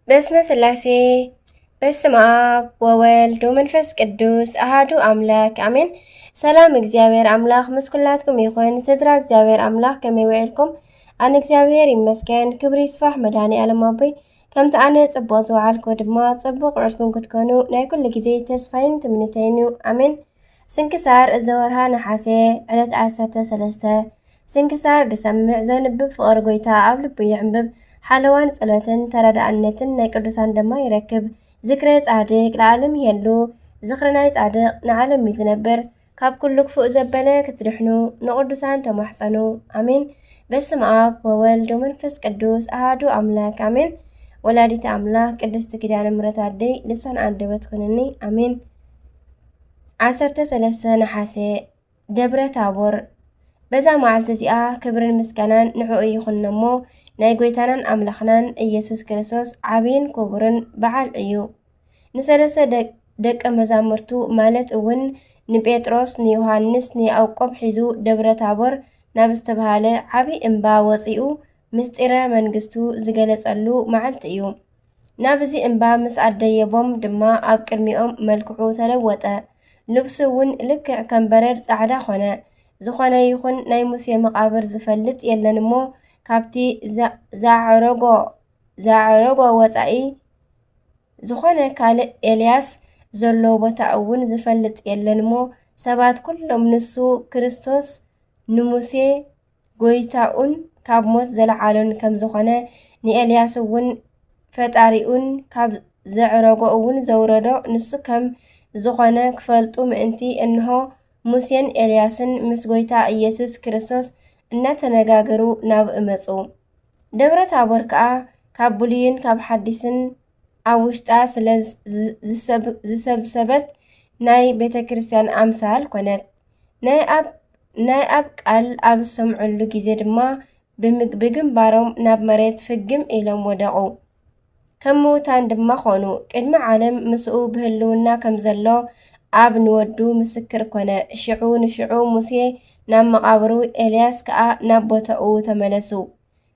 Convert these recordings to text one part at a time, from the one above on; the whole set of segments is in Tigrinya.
በስመ ስላሴ፣ በስመ ኣብ ወወልድ ወመንፈስ ቅዱስ ኣሃዱ ኣምላክ ኣሜን። ሰላም እግዚኣብሔር ኣምላክ ምስ ኩላትኩም ይኹን። ስድራ እግዚኣብሔር ኣምላክ ከመይ ውዒልኩም? ኣነ እግዚኣብሔር ይመስገን፣ ክብሪ ይስፋሕ መድኃኔ ዓለም ኣቦይ። ከምቲ ኣነ ጽቡቕ ዝወዓልኩ ድማ ጽቡቕ ውዕልኩም ክትኮኑ ናይ ኩሉ ግዜ ተስፋይን ትምኒተይን እዩ። ኣሜን። ስንክሳር እዚ ወርሃ ነሓሴ ዕለት ዓሰርተ ሰለስተ። ስንክሳር ዝሰምዕ ዘንብብ ፍቕሪ ጎይታ ኣብ ልቡ ይዕንብብ። ሓለዋን ጸሎትን ተረዳእነትን ናይ ቅዱሳን ድማ ይረክብ። ዝክረ ጻድቅ ለዓለም ይሄሉ። ዝኽሪ ናይ ጻድቅ ንዓለም እዩ ዝነብር። ካብ ኩሉ ክፉእ ዘበለ ክትድሕኑ ንቅዱሳን ተማሕጸኑ። ኣሜን። በስመ ኣብ ወወልድ ወመንፈስ ቅዱስ ኣሃዱ ኣምላክ ኣሜን። ወላዲተ ኣምላክ ቅድስት ኪዳነ ምሕረት ኣደይ ልሳን ኣንደበት ኩንኒ። ኣሜን። ዓሰርተ ሰለስተ ነሓሴ ደብረ ታቦር። በዛ መዓልቲ እዚኣ ክብርን ምስጋናን ንዕኡ ይኹን እሞ ናይ ጎይታናን ኣምላኽናን ኢየሱስ ክርስቶስ ዓብይን ክቡርን በዓል እዩ። ንሰለስተ ደቅ-፣ ደቀ መዛሙርቱ ማለት እውን ንጴጥሮስ፣ ንዮሃንስ፣ ንያዕቆብ ሒዙ ደብረ ታቦር ናብ ዝተባህለ ዓብይ እምባ ወፂኡ ምስጢረ መንግስቱ ዝገለጸሉ መዓልቲ እዩ። ናብ እዚ እምባ ምስ ኣደየቦም ድማ ኣብ ቅድሚኦም መልክዑ ተለወጠ። ልብሱ እውን ልክዕ ከም በረድ ጻዕዳ ኾነ። ዝኾነ ይኹን ናይ ሙሴ መቓብር ዝፈልጥ የለን እሞ ካብቲ ዘ-፣ ዘዕረጎ፣ ዘዕረጎ ወጻኢ ዝኾነ ካልእ ኤልያስ ዘሎ ቦታ እውን ዝፈልጥ የለን እሞ ሰባት ኩሎም ንሱ ክርስቶስ ንሙሴ ጎይታኡን ካብ ሞት ዘለዓሎን ከም ዝኾነ፣ ንኤልያስ እውን ፈጣሪኡን ካብ ዘዕረጎ እውን ዘውረዶ ንሱ ከም ዝኾነ ክፈልጡ ምእንቲ፣ እንሆ፣ ሙሴን ኤልያስን ምስ ጎይታ ኢየሱስ ክርስቶስ እናተነጋገሩ ናብኡ መጹ። ደብረ ታቦር ከኣ ካብ ብሉይን ካብ ሓዲስን ኣብ ውሽጣ ስለ ዝ-፣ ዝሰብ-፣ ዝሰብሰበት ናይ ቤተ ክርስቲያን ኣምሳል ኮነት። ናይ ኣብ፣ ናይ ኣብ ቃል ኣብ ዝሰምዑሉ ግዜ ድማ ብምግ-፣ ብግንባሮም ናብ መሬት ፍግም ኢሎም ወደቑ። ከም ምዉታን ድማ ኾኑ። ቅድሚ ዓለም ምስኡ ብህልውና ከም ዘሎ ኣብ ንወዱ ምስክር ኮነ። ሽዑ ንሽዑ ሙሴ ናብ መቓብሩ፣ ኤልያስ ከኣ ናብ ቦታኡ ተመለሱ።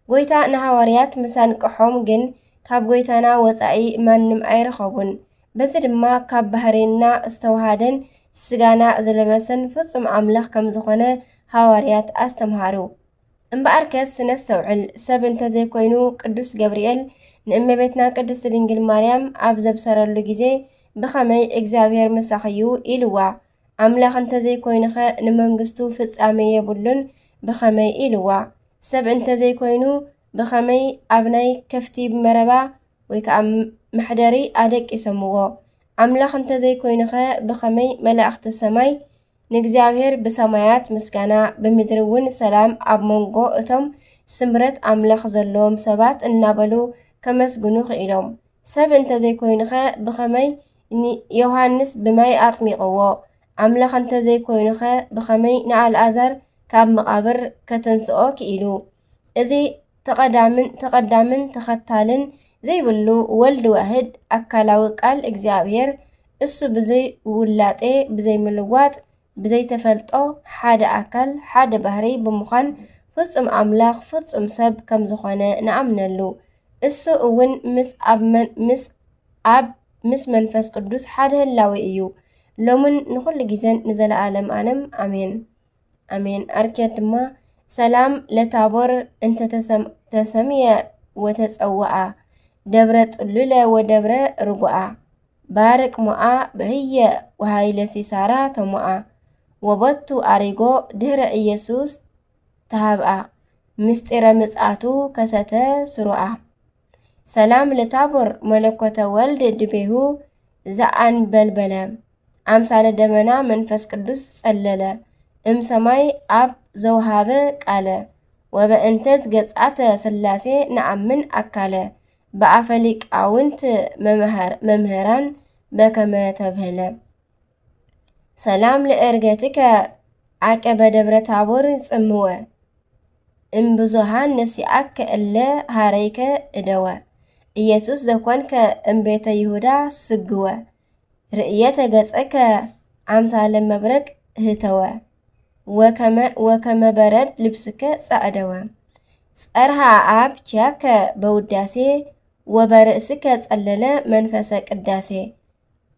ጎይታ ንሃዋርያት ምስ ኣንቅሖም ግን፣ ካብ ጎይታና ወጻኢ ማንም ኣይረኸቡን። በዚ ድማ ካብ ባህርና ዝተዋሃደን ስጋና ዝለበሰን ፍጹም ኣምላኽ ከም ዝኾነ ሃዋርያት ኣስተምሃሩ። እምበኣርከስ ነስተውዕል፣ ሰብ እንተዘይኮይኑ ቅዱስ ገብርኤል ንእመቤትና ቅድስት ድንግል ማርያም ኣብ ዘብሰረሉ ግዜ ብኸመይ እግዚኣብሔር ምሳኺ እዩ ኢልዋ? ኣምላኽ እንተዘይኮይኑኸ ንመንግስቱ ፍጻሜ የብሉን ብኸመይ ኢልዋ? ሰብ እንተዘይኮይኑ ብኸመይ ኣብ ናይ ከፍቲ መረባ ወይ ከኣ መሕደሪ ኣደቂሶምዎ? ኣምላኽ እንተዘይኮይኑኸ ብኸመይ መላእኽቲ ሰማይ ንእግዚኣብሔር ብሰማያት ምስጋና፣ ብምድሪ እውን ሰላም ኣብ መንጎ እቶም ስምረት ኣምላኽ ዘለዎም ሰባት እናበሉ ከመስግኑ ኽኢሎም? ሰብ እንተዘይኮይኑኸ ብኸመይ ንዮሃንስ ብማይ ኣጥሚቕዎ? ኣምላኽ እንተዘይኮይኑኸ ብኸመይ ንኣልኣዛር ካብ መቓብር ከተንስኦ ክኢሉ? እዚ ተቐዳምን፣ ተቐዳምን ተኸታልን ዘይብሉ ወልድ ዋህድ ኣካላዊ ቃል እግዚኣብሔር፣ እሱ ብዘይ ውላጤ፣ ብዘይ ምልዋጥ፣ ብዘይ ተፈልጦ፣ ሓደ ኣካል፣ ሓደ ባህሪ ብምዃን ፍጹም ኣምላኽ፣ ፍጹም ሰብ ከም ዝኾነ ንኣምነሉ። እሱ እውን ምስ ኣብ መን-፣ ምስ ኣብ፣ ምስ መንፈስ ቅዱስ ሓደ ህላዌ እዩ። ሎምን ንኹሉ ግዜን ንዘለዓለም ኣለም ኣሜን። ኣሜን። ኣርኬት ድማ ሰላም ለታቦር እንተ ተሰም-፣ ተሰምየ ወተጸውኣ፣ ደብረ ጥሉለ ወደብረ ርጉኣ፣ ባርቅ ሞኣ በህየ ወሃይለ ሲሳራ ተሞኣ፣ ወበቱ ኣሪጎ ድህረ ኢየሱስ ተሃብኣ፣ ምስጢረ ምጽኣቱ ከሰተ ስሩኣ። ሰላም ለታቦር መለኮተ ወልድ ድቤሁ ዘኣንበልበለ፣ ኣምሳለ ደመና መንፈስ ቅዱስ ጸለለ፣ እም ሰማይ ኣብ ዘውሃበ ቃለ፣ ወበእንተ ዝገጻተ ሥላሴ ነኣምን ኣካለ፣ ብኣፈ ሊቃውንት መምህር-፣ መምህራን በከመ ተብህለ። ሰላም ለእርገትከ ዓቀበ ደብረ ታቦር ጽምወ፣ እምብዙሃን ነሲኣከ እለ ሃረይከ እደወ፣ ኢየሱስ ዘኮንከ እምቤተ ይሁዳ ስግወ፣ ርእየተ ገጸከ ኣምሳለ መብረቅ ህተወ፣ ወከመ፣ ወከመ በረድ ልብስከ ጸዕደወ። ጸርሃ ኣብ ኪያከ በውዳሴ ወበርእስከ ጸለለ መንፈሰ ቅዳሴ።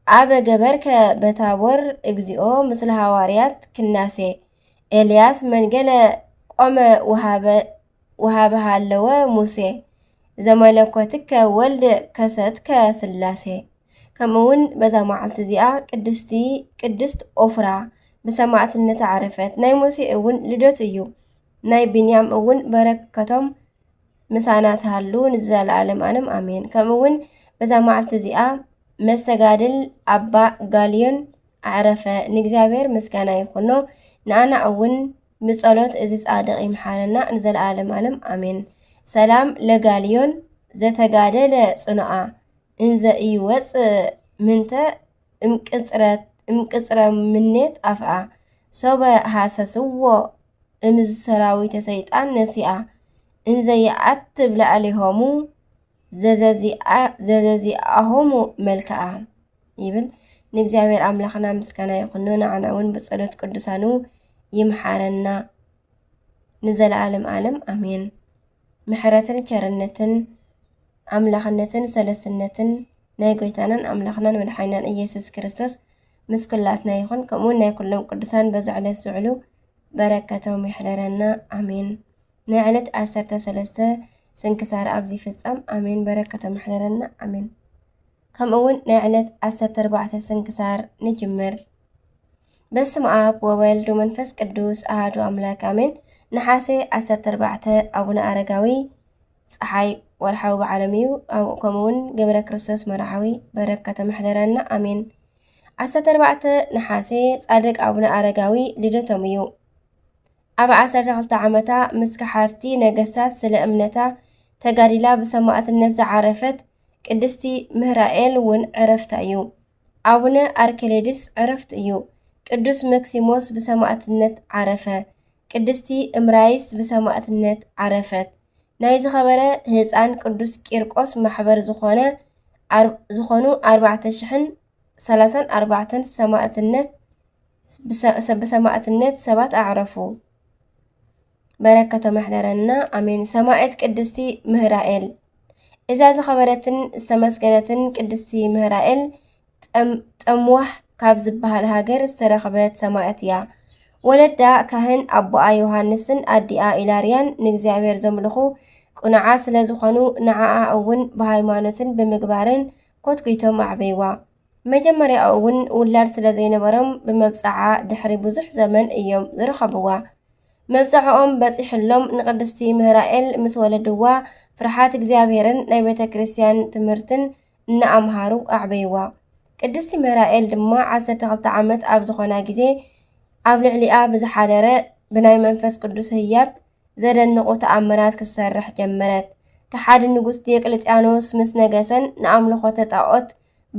አበ ገበርከ በታቦር እግዚኦ ምስለ ሃዋርያት ክናሴ። ኤልያስ መንገለ ቆመ ወሃበ፣ ወሃበ ሃለወ ሙሴ። ዘመለኮትከ ወልድ ከሰትከ ስላሴ። ከምኡ እውን በዛ መዓልቲ እዚኣ ቅድስቲ፣ ቅድስት ኦፍራ ብሰማዕትነት ዓረፈት። ናይ ሙሴ እውን ልደቱ እዩ። ናይ ብንያም እውን በረከቶም ምሳና ትሃሉ ንዘለዓለም ዓለም ኣሜን። ከምኡ እውን በዛ መዓልቲ እዚኣ መስተጋድል ኣባ ጋልዮን ኣዕረፈ። ንእግዚኣብሔር ምስጋና ይኹኖ። ንኣና እውን ብጸሎት እዚ ጻድቕ ይምሓረና ንዘለዓለም ዓለም ኣሜን። ሰላም ለጋልዮን ዘተጋደለ ጽኑዓ እንዘ ኢይወጽእ ምንተ እምቅጽረት፣ እምቅጽረ ምኔት ኣፍኣ። ሶበ ሃሰስዎ እምዝ ሰራዊተ ሰይጣን ነሲኣ። እንዘ ይኣትብ ላዕሌሆሙ ዘዘዚኣ-፣ ዘዘዚኣሆሙ መልክኣ ይብል። ንእግዚኣብሔር ኣምላኽና ምስጋና ይኹኖ። ንዓና እውን ብጸሎት ቅዱሳኑ ይምሓረና ንዘለዓለም ዓለም ኣሜን። ምሕረትን ቸርነትን ኣምላኽነትን ሰለስትነትን ናይ ጎይታናን ኣምላኽናን መድሓኒናን ኢየሱስ ክርስቶስ ምስ ኩላትና ይኹን። ከምኡውን ናይ ኩሎም ቅዱሳን በዚ ዕለት ዝውዕሉ በረከቶም ይሕደረና። ኣሜን። ናይ ዕለት ዓሰርተ ሰለስተ ስንክሳር ኣብዚ ይፍጸም። ኣሜን። በረከቶም ይሕደረና። ኣሜን። ከምኡ እውን ናይ ዕለት ዓሰርተ ኣርባዕተ ስንክሳር ንጅምር። በስመ ኣብ ወወልድ ወመንፈስ ቅዱስ ኣሃዱ ኣምላክ ኣሜን። ነሓሴ ዓሰርተ ኣርባዕተ ኣቡነ ኣረጋዊ ጸሓይ ወርሓዊ በዓሎም እዩ። ኣብ-፣ ከምኡ እውን ገብረ ክርስቶስ መርዓዊ በረከቶም ይሕደረና። ኣሜን። ዓሰርተ ኣርባዕተ ነሓሴ ጻድቅ ኣቡነ ኣረጋዊ ልደቶም እዩ። ኣብ ዓሰርተ ክልተ ዓመታ ምስ ከሓድቲ ነገስታት ስለ እምነታ ተጋዲላ ብሰማዕትነት ዝዓረፈት ቅድስቲ ምህራኤል እውን ዕረፍታ እዩ። ኣቡነ ኣርኬሌድስ ዕረፍቱ እዩ። ቅዱስ መክሲሞስ ብሰማዕትነት ዓረፈ። ቅድስቲ እምራይስ ብሰማዕትነት ዓረፈት። ናይ ዝኸበረ ህፃን ቅዱስ ቂርቆስ ማሕበር ዝኾነ ኣር-፣ ዝኾኑ ኣርባዕተ ሽሕን ሰላሳን ኣርባዕተን ሰማዕትነት ብሰ-፣ ብሰማዕትነት ሰባት ኣዕረፉ። በረከቶም ይሕደረና። ኣሜን። ሰማዕት ቅድስቲ ምህራኤል። እዛ ዝኸበረትን ዝተመስገነትን ቅድስቲ ምህራኤል ጠም-፣ ጠምዋህ ካብ ዝበሃል ሃገር ዝተረኽበት ሰማዕት እያ። ወለዳ ካህን ኣቦኣ ዮሃንስን ኣዲኣ ኢላርያን ንእግዚኣብሔር ዘምልኹ ቅኑዓት ስለ ዝኾኑ፣ ንዓኣ እውን ብሃይማኖትን ብምግባርን ኮትኲቶም ኣዕበይዋ። መጀመርያኡ እውን ውላድ ስለ ዘይነበሮም፣ ብመብጽዓ ድሕሪ ብዙሕ ዘመን እዮም ዝረኸብዋ። መብጽዓኦም በጺሕሎም ንቅድስቲ ምህራኤል ምስ ወለድዋ፣ ፍርሓት እግዚኣብሔርን ናይ ቤተ ክርስቲያን ትምህርትን እናኣምሃሩ ኣዕበይዋ። ቅድስቲ ምህራኤል ድማ ዓሰርተ ክልተ ዓመት ኣብ ዝኾና ግዜ፣ ኣብ ልዕሊኣ ብዝሓደረ ብናይ መንፈስ ቅዱስ ህያብ ዘደንቑ ተኣምራት ክትሰርሕ ጀመረት። ከሓዲ ንጉስ ዲዮቅልጥያኖስ ምስ ነገሰን ንኣምልኾተ ጣኦት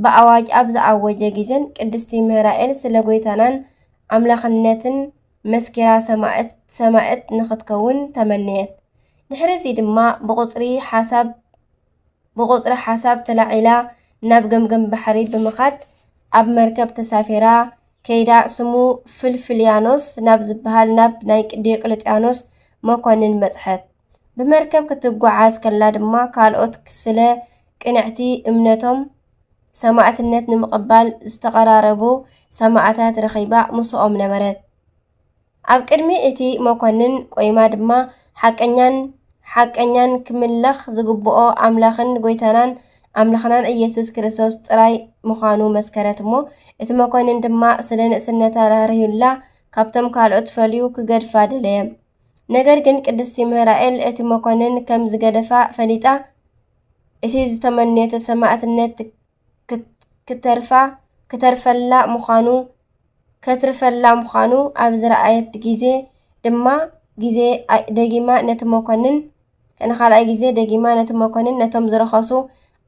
ብኣዋጅ ኣብ ዝኣወጀ ግዜን ቅድስቲ ምህራኤል ስለ ጎይታናን ኣምላኽነትን መስኪራ ሰማዕት፣ ሰማዕት ንኽትከውን ተመነየት። ድሕሪ እዚ ድማ ብቑጽሪ ሓሳብ፣ ብቑጽሪ ሓሳብ ተላዒላ ናብ ገምገም ባሕሪ ብምኻድ ኣብ መርከብ ተሳፊራ ከይዳ ስሙ ፍልፍልያኖስ ናብ ዝበሃል ናብ ናይ ዲዮቅልጥያኖስ መኮንን በጽሐት። ብመርከብ ክትጓዓዝ ከላ ድማ ካልኦት ስለ ቅንዕቲ እምነቶም ሰማዕትነት ንምቕባል ዝተቐራረቡ ሰማዕታት ረኺባ ምስኦም ነበረት። ኣብ ቅድሚ እቲ መኮንን ቆይማ ድማ ሓቀኛን፣ ሓቀኛን ክምለኽ ዝግብኦ ኣምላኽን ጎይታናን ኣምላኽናን ኢየሱስ ክርስቶስ ጥራይ ምዃኑ መስከረት እሞ፣ እቲ መኮንን ድማ ስለ ንእስነታ ራህሪሁላ ካብቶም ካልኦት ፈልዩ ክገድፋ ደለየ። ነገር ግን ቅድስቲ ምህራኤል እቲ መኮንን ከም ዝገደፋ ፈሊጣ፣ እቲ ዝተመነየቶ ሰማዕትነት ክት-፣ ክተርፋ፣ ክተርፈላ ምዃኑ፣ ከትርፈላ ምዃኑ ኣብ ዝረኣየት ግዜ ድማ፣ ግዜ ኣይ-፣ ደጊማ ነቲ መኮንን፣ ንኻልኣይ ግዜ ደጊማ ነቲ መኮንን ነቶም ዝረኸሱ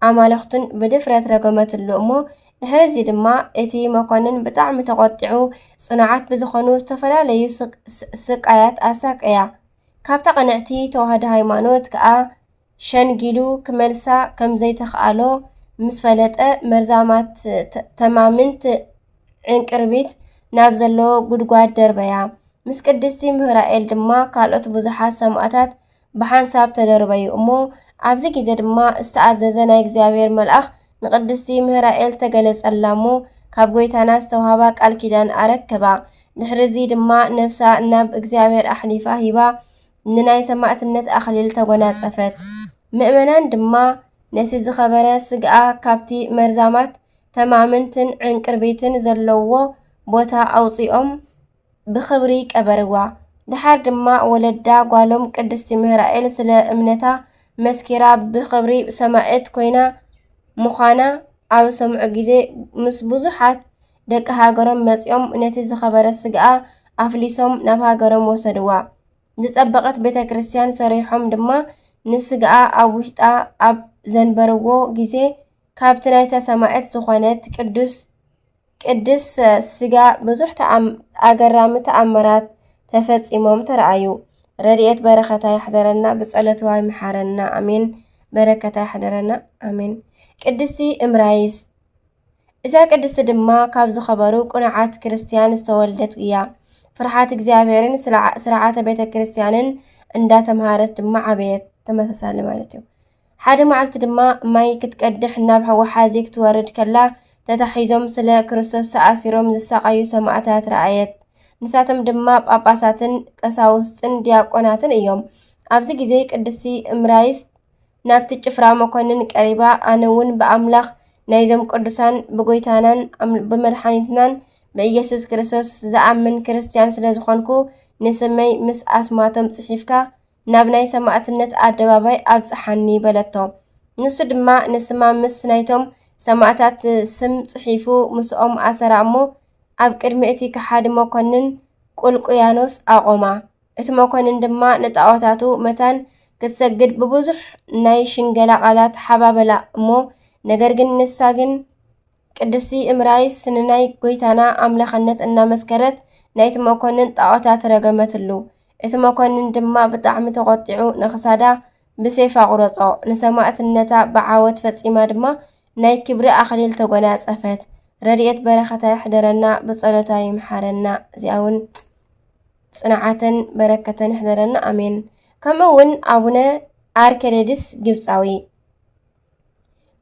ኣማልኽቱን ብድፍረት ረገመትሉ እሞ፣ ድሕሪ እዚ ድማ እቲ መኮንን ብጣዕሚ ተቖጢዑ፣ ጽኑዓት ብዝኾኑ ዝተፈላለዩ ስቅ-፣ ስ-፣ ስቃያት ኣሳቀያ። ካብታ ቅንዕቲ ተዋህዶ ሃይማኖት ከኣ ሸንጊሉ ክመልሳ ከም ዘይተኽኣሎ ምስ ፈለጠ፣ መርዛማት ተ-፣ ተማምንት ዕንቅርቢት ናብ ዘለዎ ጉድጓድ ደርበያ። ምስ ቅድስቲ ምህራኤል ድማ ካልኦት ብዙሓት ሰማእታት ብሓንሳብ ተደርበዩ እሞ፣ ኣብዚ ግዜ ድማ ዝተኣዘዘ ናይ እግዚኣብሔር መልኣኽ ንቅድስቲ ምህራኤል ተገለጸላ እሞ፣ ካብ ጐይታና ዝተዋህባ ቃል ኪዳን ኣረከባ። ድሕርዚ ድማ ነፍሳ ናብ እግዚኣብሔር ኣሕሊፋ ሂባ፣ ንናይ ሰማዕትነት ኣኽሊል ተጎናጸፈት። ምእመናን ድማ ነቲ ዝኸበረ ስግኣ ካብቲ መርዛማት ተማምንትን ዕንቅርቢትን ዘለዎ ቦታ ኣውጺኦም ብኽብሪ ቀበርዋ። ደሓር ድማ ወለዳ ጓሎም ቅድስቲ ምህራኤል ስለ እምነታ መስኪራ ብኽብሪ ሰማዕት ኮይና ምዃና ኣብ ሰምዑ ግዜ፣ ምስ ብዙሓት ደቂ ሃገሮም መጺኦም ነቲ ዝኸበረ ስግኣ ኣፍሊሶም ናብ ሃገሮም ወሰድዋ። ዝጸበቐት ቤተ ክርስቲያን ሰሪሖም ድማ ንስግኣ ኣብ ውሽጣ ኣብ ዘንበርዎ ግዜ፣ ካብቲ ናይታ ሰማዕት ዝኾነት ቅዱስ ቅድስ ስጋ ብዙሕ ተኣም-፣ ኣገራሚ ተኣምራት ተፈጺሞም ተረኣዩ። ረድኤት በረኸታ ይሕደረና፣ ብጸሎትዋ ይምሓረና። ኣሜን። በረከታ ይሕደረና። ኣሜን። ቅድስቲ እምራይስ። እዛ ቅድስቲ ድማ ካብ ዝኸበሩ ቅኑዓት ክርስቲያን ዝተወልደት እያ። ፍርሓት እግዚኣብሔርን ስርዓ-፣ ስርዓተ ቤተ ክርስቲያንን እንዳተምሃረት ድማ ዓበየት። ተመሳሳሊ ማለት እዩ። ሓደ መዓልቲ ድማ ማይ ክትቀድሕ ናብ ወሓዚ ክትወርድ ከላ፣ ተታሒዞም ስለ ክርስቶስ ተኣሲሮም ዝሳቐዩ ሰማዕታት ረኣየት። ንሳቶም ድማ ጳጳሳትን ቀሳውስትን ዲያቆናትን እዮም። ኣብዚ ግዜ ቅድስቲ እምራይስ ናብቲ ጭፍራ መኮንን ቀሪባ፣ ኣነ እውን ብኣምላኽ ናይዞም ቅዱሳን ብጎይታናን ኣም-፣ ብመድሓኒትናን ብኢየሱስ ክርስቶስ ዝኣምን ክርስትያን ስለ ዝኾንኩ፣ ንስመይ ምስ ኣስማቶም ጽሒፍካ ናብ ናይ ሰማዕትነት ኣደባባይ ኣብጽሓኒ በለቶ። ንሱ ድማ ንስማ ምስ ናይቶም ሰማዕታት ስም ጽሒፉ ምስኦም ኣሰራ እሞ፣ ኣብ ቅድሚ እቲ ከሓዲ መኮንን ቁልቁያኖስ ኣቖማ። እቲ መኮንን ድማ ንጣዖታቱ መታን ክትሰግድ ብብዙሕ ናይ ሽንገላ ቃላት ሓባበላ እሞ፣ ነገር ግን ንሳ ግን ቅድስቲ እምራይስ ንናይ ጐይታና ኣምላኽነት እናመስከረት ናይቲ መኮንን ጣዖታት ረገመትሉ። እቲ መኮንን ድማ ብጣዕሚ ተቖጢዑ ንኽሳዳ ብሴፍ ኣቑረጾ። ንሰማዕትነታ ብዓወት ፈጺማ ድማ ናይ ክብሪ ኣኽሊል ተጎናጸፈት። ረድኤት በረኸታ ይሕደረና፣ ብጸሎታ ይምሓረና። እዚኣ እውን ጽንዓተን በረከተን ይሕደረና። ኣሜን። ከምኡ እውን ኣቡነ ኣርኬሌድስ ግብጻዊ።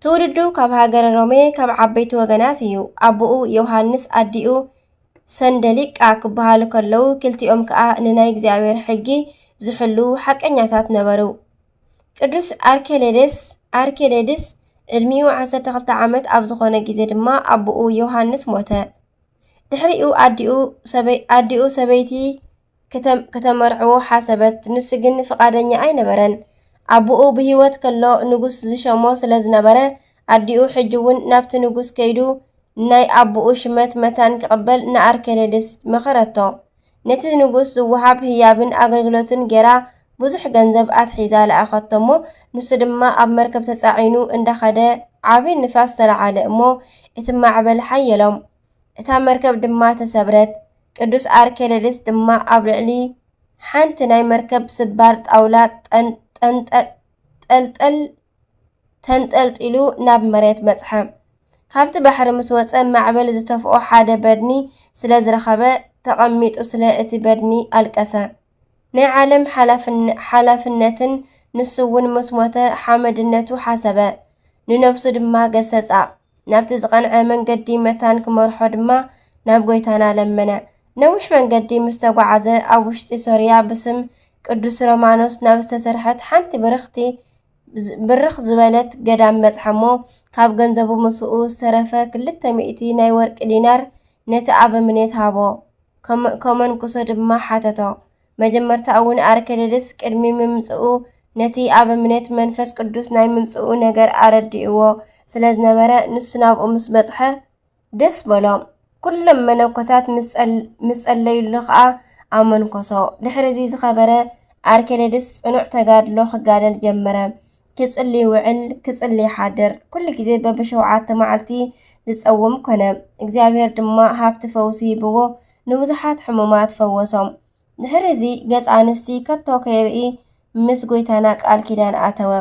ትውልዱ ካብ ሃገረ ሮሜ ካብ ዓበይቲ ወገናት እዩ። ኣቦኡ ዮሃንስ ኣዲኡ ሰንደሊቃ ክበሃሉ ከለዉ፣ ክልቲኦም ከኣ ንናይ እግዚኣብሔር ሕጊ ዝሕልዉ ሓቀኛታት ነበሩ። ቅዱስ ኣርኬሌድስ፣ ኣርኬሌድስ ዕድሚኡ ዓሰርተ ክልተ ዓመት ኣብ ዝኾነ ግዜ ድማ ኣቦኡ ዮሃንስ ሞተ። ድሕሪኡ ኣዲኡ ሰበይ-፣ ኣዲኡ ሰበይቲ ክተ-፣ ከተመርዕዎ ሓሰበት፣ ንሱ ግን ፍቓደኛ ኣይነበረን። ኣቦኡ ብህይወት ከሎ ንጉስ ዝሸሞ ስለ ዝነበረ፣ ኣዲኡ ሕጂ እውን ናብቲ ንጉስ ከይዱ ናይ ኣቦኡ ሽመት መታን ክቕበል ንኣርኬሌድስ መኸረቶ። ነቲ ንጉስ ዝወሃብ ህያብን ኣገልግሎትን ጌራ ብዙሕ ገንዘብ ኣትሒዛ ለኣኸቶ እሞ፣ ንሱ ድማ ኣብ መርከብ ተጻዒኑ እንዳኸደ ዓቢ ንፋስ ተለዓለ እሞ፣ እቲ ማዕበል ሓየሎም። እታ መርከብ ድማ ተሰብረት። ቅዱስ ኣርኬሌድስ ድማ ኣብ ልዕሊ ሓንቲ ናይ መርከብ ስባር ጣውላ ጠን-፣ ጠንጠ-፣ ጠልጠል ተንጠልጢሉ ናብ መሬት በጽሐ። ካብቲ ባሕሪ ምስ ወጸ፣ ማዕበል ዝተፍኦ ሓደ በድኒ ስለ ዝረኸበ፣ ተቐሚጡ ስለ እቲ በድኒ ኣለቀሰ። ናይ ዓለም ሓላፍነ-፣ ሓላፍነትን ንሱ እውን ምስ ሞተ ሓመድነቱ ሓሰበ። ንነፍሱ ድማ ገሰጻ። ናብቲ ዝቐንዐ መንገዲ መታን ክመርሖ ድማ ናብ ጐይታና ለመነ። ነዊሕ መንገዲ ምስ ተጓዓዘ፣ ኣብ ውሽጢ ሶርያ ብስም ቅዱስ ሮማኖስ ናብ ዝተሰርሐት ሓንቲ ብርኽቲ፣ ብርኽ ዝበለት ገዳም በጽሐ እሞ፣ ካብ ገንዘቡ ምስኡ ዝተረፈ ክልተ ሚእቲ ናይ ወርቂ ዲናር ነቲ ኣበምኔት ሃቦ። ከመ-፣ ከመንኩሶ ድማ ሓተቶ። መጀመርታ እውን ኣርኬሌድስ ቅድሚ ምምጽኡ ነቲ ኣበምኔት መንፈስ ቅዱስ ናይ ምምጽኡ ነገር ኣረዲእዎ ስለ ዝነበረ፣ ንሱ ናብኡ ምስ በጽሐ ደስ በሎ። ኩሎም መነኮሳት ምስ ጸል-፣ ምስ ጸለዩሉ ኸኣ ኣመንኮሶ። ድሕሪ እዚ ዝኸበረ ኣርኬሌድስ ጽኑዕ ተጋድሎ ክጋደል ጀመረ። ክጽሊ ይውዕል፣ ክጽሊ ይሓድር። ኩሉ ግዜ በብሸውዓተ መዓልቲ ዝጸውም ኮነ። እግዚኣብሔር ድማ ሃብቲ ፈውሲ ሂብዎ፣ ንብዙሓት ሕሙማት ፈወሶም። ድሕሪ እዚ ገጽ ኣንስቲ ከቶ ከይርኢ ምስ ጐይታና ቃል ኪዳን ኣተወ።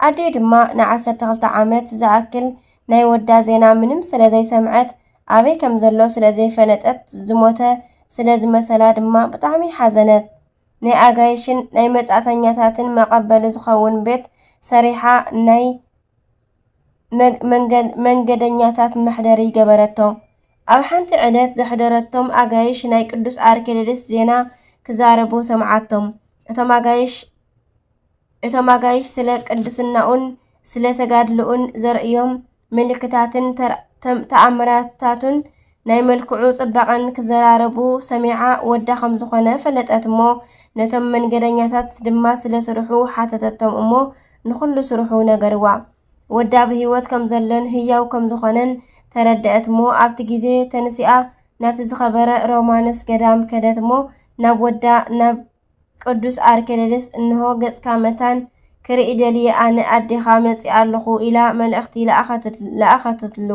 ኣዲኡ ድማ ንዓሰርተ ክልተ ዓመት ዝኣክል ናይ ወዳ ዜና ምንም ስለ ዘይሰምዐት፣ ኣበይ ከም ዘሎ ስለ ዘይፈለጠት፣ ዝሞተ ስለ ዝመሰላ ድማ ብጣዕሚ ሓዘነት። ናይ ኣጋይሽን ናይ መጻእተኛታትን መቐበሊ ዝኸውን ቤት ሰሪሓ ናይ መግ-፣ መንገድ-፣ መንገደኛታት መሕደሪ ገበረቶ። ኣብ ሓንቲ ዕለት ዘሕደረቶም ኣጋይሽ ናይ ቅዱስ ኣርኬልድስ ዜና ክዛረቡ ሰምዓቶም። እቶም ኣጋይሽ፣ እቶም ኣጋይሽ ስለ ቅድስናኡን ስለ ተጋድልኡን ዘርእዮም ምልክታትን ተር-፣ ተም-፣ ተኣምራታቱን ናይ መልክዑ ጽባቐን ክዘራረቡ ሰሚዓ ወዳ ከም ዝኾነ ፈለጠት እሞ፣ ነቶም መንገደኛታት ድማ ስለ ስርሑ ሓተተቶም እሞ፣ ንኹሉ ስርሑ ነገርዋ። ወዳ ብህይወት ከም ዘሎን ህያው ከም ዝኾነን ተረድአት እሞ፣ ኣብቲ ግዜ ተንሲኣ ናብቲ ዝኸበረ ሮማንስ ገዳም ከደት እሞ፣ ናብ ወዳ ናብ ቅዱስ ኣርኬልድስ፣ "እንሆ ገጽካ መታን ክርኢ ደልየ ኣነ ኣዴኻ መጺኣ ኣለኹ" ኢላ መልእኽቲ ለኣኸትት-፣ ለኣኸትትሉ።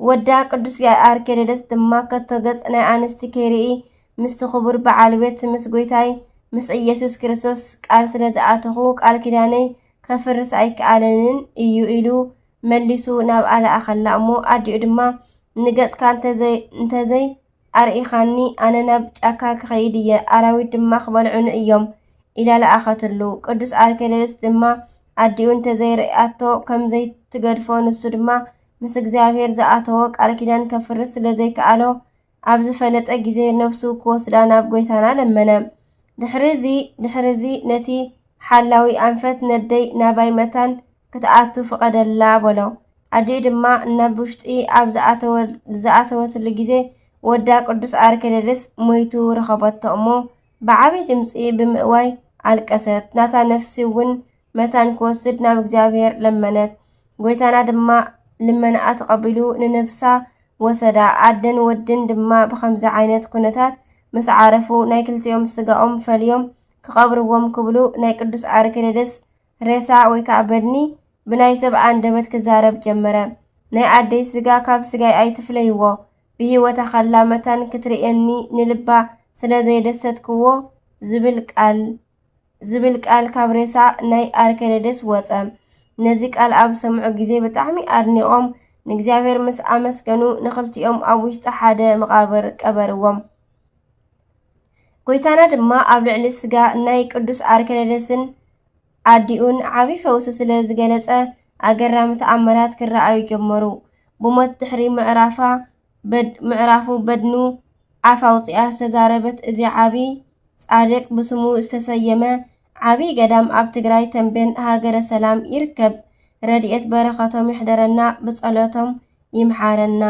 ወዳ ቅዱስ ኣርኬልድስ ድማ፣ "ከቶ ገጽ ናይ ኣንስቲ ከይርኢ ምስቲ ክቡር በዓል ቤት ምስ ጎይታይ ምስ ኢየሱስ ክርስቶስ ቃል ስለ ዝኣተኹ ቃል ኪዳነይ ከፍርስ ኣይከኣለንን እዩ" ኢሉ መሊሱ ናብኣ ለኣኸላ እሞ፣ ኣዲኡ ድማ፣ "ንገጽካ እንተዘይ-፣ እንተዘይ ኣርኢኻኒ ኣነ ናብ ጫካ ክኸይድ እየ፣ ኣራዊት ድማ ክበልዑኒ እዮም" ኢላ ለኣኸትሉ። ቅዱስ ኣርኬልድስ ድማ፣ "ኣዲኡ እንተዘይርእያቶ ከም ዘይትገድፎ፣ ንሱ ድማ ምስ እግዚኣብሔር ዝኣተዎ ቃል ኪዳን ከፍርስ ስለ ዘይከኣሎ፣ ኣብ ዝፈለጠ ግዜ ነፍሱ ክወስዳ ናብ ጎይታና ለመነ። ድሕሪ እዚ፣ ድሕሪ እዚ ነቲ ሓላዊ ኣንፈት፣ ነደይ ናባይ መታን ክትኣቱ ፍቐደላ" በሎ። ኣዲኡ ድማ ናብ ውሽጢ ኣብ ዝኣተወ-፣ ዝኣተወትሉ ግዜ፣ ወዳ ቅዱስ ኣርኬልድስ ሞይቱ ረኸበቶ እሞ፣ ብዓቢ ድምጺ ብምእዋይ ኣለቀሰት። ናታ ነፍሲ እውን መታን ክወስድ ናብ እግዚኣብሔር ለመነት። ጎይታና ድማ ልመናኣ ተቐቢሉ ንነፍሳ ወሰዳ። ኣደን ወድን ድማ ብኸምዚ ዓይነት ኩነታት ምስ ዓረፉ፣ ናይ ክልቲኦም ስጋኦም ፈልዮም ክቐብርዎም ክብሉ፣ ናይ ቅዱስ ኣርኬልድስ ሬሳ ወይ ከኣ በድኒ ብናይ ሰብ ኣንደበት ክዛረብ ጀመረ። "ናይ ኣደይ ስጋ ካብ ስጋይ ኣይትፍለይዎ፣ ብህይወታ ከላ መታን ክትርእየኒ ንልባ ስለ ዘየደሰትክዎ" ዝብል ቃል፣ ዝብል ቃል ካብ ሬሳ ናይ ኣርኬልድስ ወጸ። ነዚ ቃል ኣብ ዝሰምዑ ግዜ ብጣዕሚ ኣድኒቖም ንእግዚኣብሔር ምስ ኣመስገኑ፣ ንኽልቲኦም ኣብ ውሽጢ ሓደ መቓብር ቀበርዎም። ጎይታና ድማ ኣብ ልዕሊ ስጋ ናይ ቅዱስ ኣርኬልድስን ኣዲኡን ዓቢ ፈውሲ ስለ ዝገለጸ፣ ኣገራሚ ተኣምራት ክረኣዩ ጀመሩ። ብሞት ድሕሪ ምዕራፋ በድ-፣ ምዕራፉ በድኑ ኣፍ ኣውጺኣ ዝተዛረበት፣ እዚ ዓቢ ጻድቅ ብስሙ ዝተሰየመ ዓቢ ገዳም ኣብ ትግራይ ተምቤን ሃገረ ሰላም ይርከብ። ረድኤት በረኸቶም ይሕደረና፣ ብጸሎቶም ይምሓረና።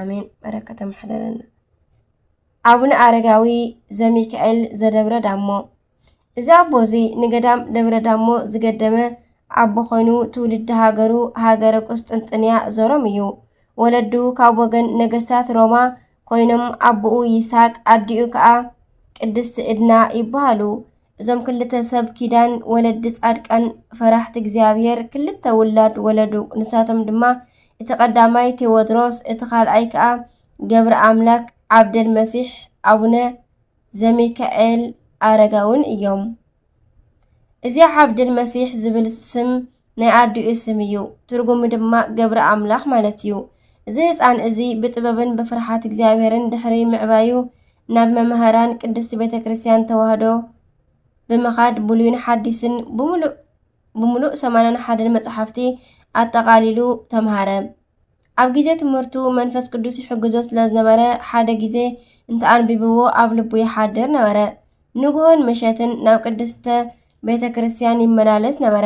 ኣሜን። በረከቶም ይሕደረና። ኣቡነ ኣረጋዊ ዘሚካኤል ዘደብረ ዳሞ። እዚ ኣቦ እዚ ንገዳም ደብረ ዳሞ ዝገደመ ኣቦ ኮይኑ፣ ትውልዲ ሃገሩ ሃገረ ቁስጥንጥንያ ዞሮም እዩ። ወለዱ ካብ ወገን ነገስታት ሮማ ኮይኖም፣ ኣቦኡ ይስሐቅ፣ ኣዲኡ ከኣ ቅድስቲ እድና ይበሃሉ። እዞም ክልተ ሰብ ኪዳን፣ ወለዲ ጻድቃን ፈራሕቲ እግዚኣብሔር፣ ክልተ ውላድ ወለዱ። ንሳቶም ድማ እቲ ቀዳማይ ቴዎድሮስ፣ እቲ ካልኣይ ከኣ ገብረ ኣምላክ ዓብደል መሲሕ ኣቡነ ዘሚካኤል ኣረጋውን እዮም። እዚ ዓብደል መሲሕ ዝብል ስም ናይ ኣዲኡ ስም እዩ። ትርጉሙ ድማ ገብረ ኣምላኽ ማለት እዩ። እዚ ህፃን እዚ ብጥበብን ብፍርሓት እግዚኣብሔርን ድሕሪ ምዕባዩ፣ ናብ መምህራን ቅድስት ቤተ ክርስቲያን ተዋህዶ ብምኻድ ብሉይን ሓዲስን ብምሉእ፣ ብምሉእ ሰማንያን ሓደን መጽሓፍቲ ኣጠቓሊሉ ተምሃረ። ኣብ ግዜ ትምህርቱ መንፈስ ቅዱስ ይሕግዞ ስለ ዝነበረ፣ ሓደ ግዜ እንተኣንቢብዎ ኣብ ልቡ ይሓድር ነበረ። ንግሆን ምሸትን ናብ ቅድስተ ቤተ ክርስቲያን ይመላለስ ነበረ።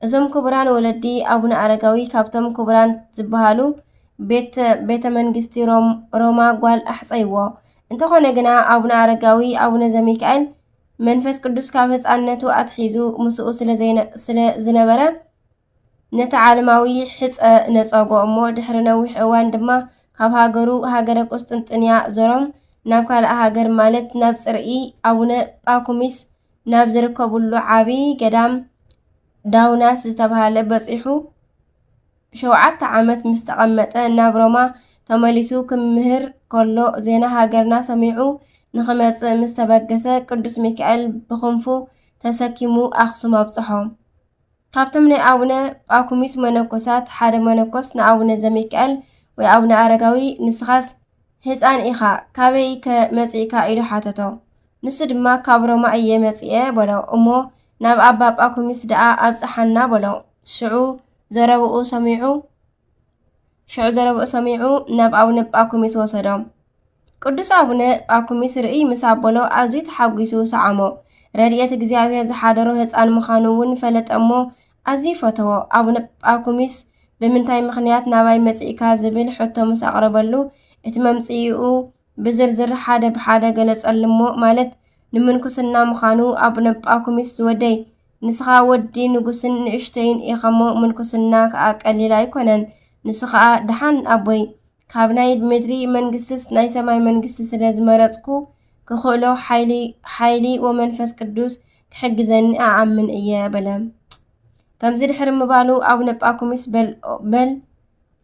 እዞም ክቡራን ወለዲ ኣቡነ ኣረጋዊ ካብቶም ክቡራን ዝበሃሉ ቤተ፣ ቤተ መንግስቲ ሮም-፣ ሮማ ጓል ኣሕፀይዎ። እንተኾነ ግና ኣቡነ ኣረጋዊ ኣቡነ ዘሚካኤል መንፈስ ቅዱስ ካብ ህፃንነቱ ኣትሒዙ ምስኡ ስለ ዘይነ-፣ ስለ ዝነበረ፣ ነቲ ዓለማዊ ሕጸ ነጸጎ እሞ፣ ድሕሪ ነዊሕ እዋን ድማ ካብ ሃገሩ፣ ሃገረ ቁስጥንጥንያ ዞሮም፣ ናብ ካልእ ሃገር፣ ማለት ናብ ጽርኢ ኣቡነ ጳኩሚስ ናብ ዝርከብሉ ዓቢ ገዳም ዳውናስ ዝተባህለ በጺሑ፣ ሸውዓተ ዓመት ምስ ተቐመጠ፣ ናብ ሮማ ተመሊሱ ክምህር ከሎ፣ ዜና ሃገርና ሰሚዑ ንኽመጽእ ምስ ተበገሰ፣ ቅዱስ ሚካኤል ብኽንፉ ተሰኪሙ ኣኽሱም ኣብጽሖ። ካብቶም ናይ ኣቡነ ጳኩሚስ መነኮሳት ሓደ መነኮስ ንኣቡነ ዘሚካኤል ወይ ኣቡነ ኣረጋዊ፣ "ንስኻስ ህፃን ኢኻ፣ ካበይ ከ መፂእካ?" ኢሉ ሓተቶ። ንሱ ድማ ካብ ሮማ እየ መጺኤ በሎ። እሞ ናብ ኣባ ጳኩሚስ ደኣ ኣብጽሓና በሎ። ሽዑ ዘረብኡ ሰሚዑ ሽዑ ዘረብኡ ሰሚዑ ናብ ኣቡነ ጳኩሚስ ወሰዶ። ቅዱስ ኣቡነ ጳኩሚስ ርእይ ምስ ኣበሎ ኣዝዩ ተሓጒሱ ሰዓሞ። ረድኤት እግዚኣብሔር ዝሓደሮ ህፃን ምዃኑ እውን ፈለጠ እሞ ኣዝዩ ፈተዎ። ኣቡነ ጳኩሚስ ብምንታይ ምኽንያት ናባይ መጺእካ ዝብል ሕቶ ምስ ኣቕረበሉ እቲ መምጽኢኡ ብዝርዝር ሓደ ብሓደ ገለጸሉ እሞ ማለት ንምንኩስና ምዃኑ ኣቡነ ጳኩሚስ ዝወደይ ንስኻ ወዲ ንጉስን ንእሽተይን ኢኻ እሞ ምንኩስና ከኣ ቀሊል ኣይኮነን። ንሱ ከኣ ደሓን ኣቦይ ካብ ናይ ምድሪ መንግስትስ ናይ ሰማይ መንግስቲ ስለ ዝመረጽኩ ክኽእሎ ሓይሊ ሓይሊ ወመንፈስ ቅዱስ ክሕግዘኒ ኣኣምን እየ በለ። ከምዚ ድሕሪ ምባሉ ኣቡነ ጳኩሚስ በል በል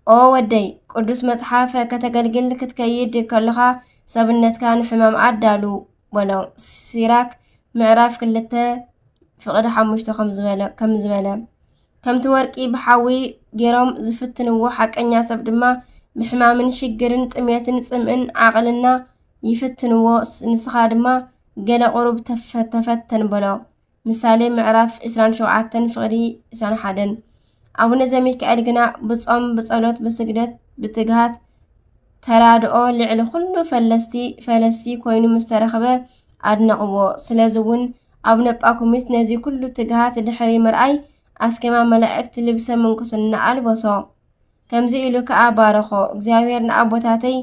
ኦ ወደይ ቅዱስ መጽሓፍ ከተገልግል ክትከይድ ከለኻ ሰብነትካ ንሕማም ኣዳሉ በሎ። ሲራክ ምዕራፍ ክልተ ፍቕዲ ሓሙሽተ ከም ዝበለ ከም ዝበለ ከምቲ ወርቂ ብሓዊ ገይሮም ዝፍትንዎ ሓቀኛ ሰብ ድማ ብሕማምን ሽግርን ጥሜትን ጽምእን ዓቕልና ይፍትንዎ። ንስኻ ድማ ገለ ቁሩብ ተፈተፈተን በሎ። ምሳሌ ምዕራፍ ዕስራን ሸውዓተን ፍቕዲ ዕስራን ሓደን። ኣቡነ ዘሚካኤል ግና ብጾም ብጸሎት ብስግደት ብትግሃት ተራድኦ ልዕሊ ኩሉ ፈለስቲ ፈለስቲ ኮይኑ ምስ ተረኽበ ኣድነቕዎ። ስለዚ እውን ኣቡነ ጳኩሚስ ነዚ ኩሉ ትግሃት ድሕሪ ምርኣይ ኣስኬማ መላእክት ልብሰ ምንኩስና ኣልበሶ። ከምዚ ኢሉ ከኣ ባረኾ። እግዚኣብሔር ንኣቦታተይ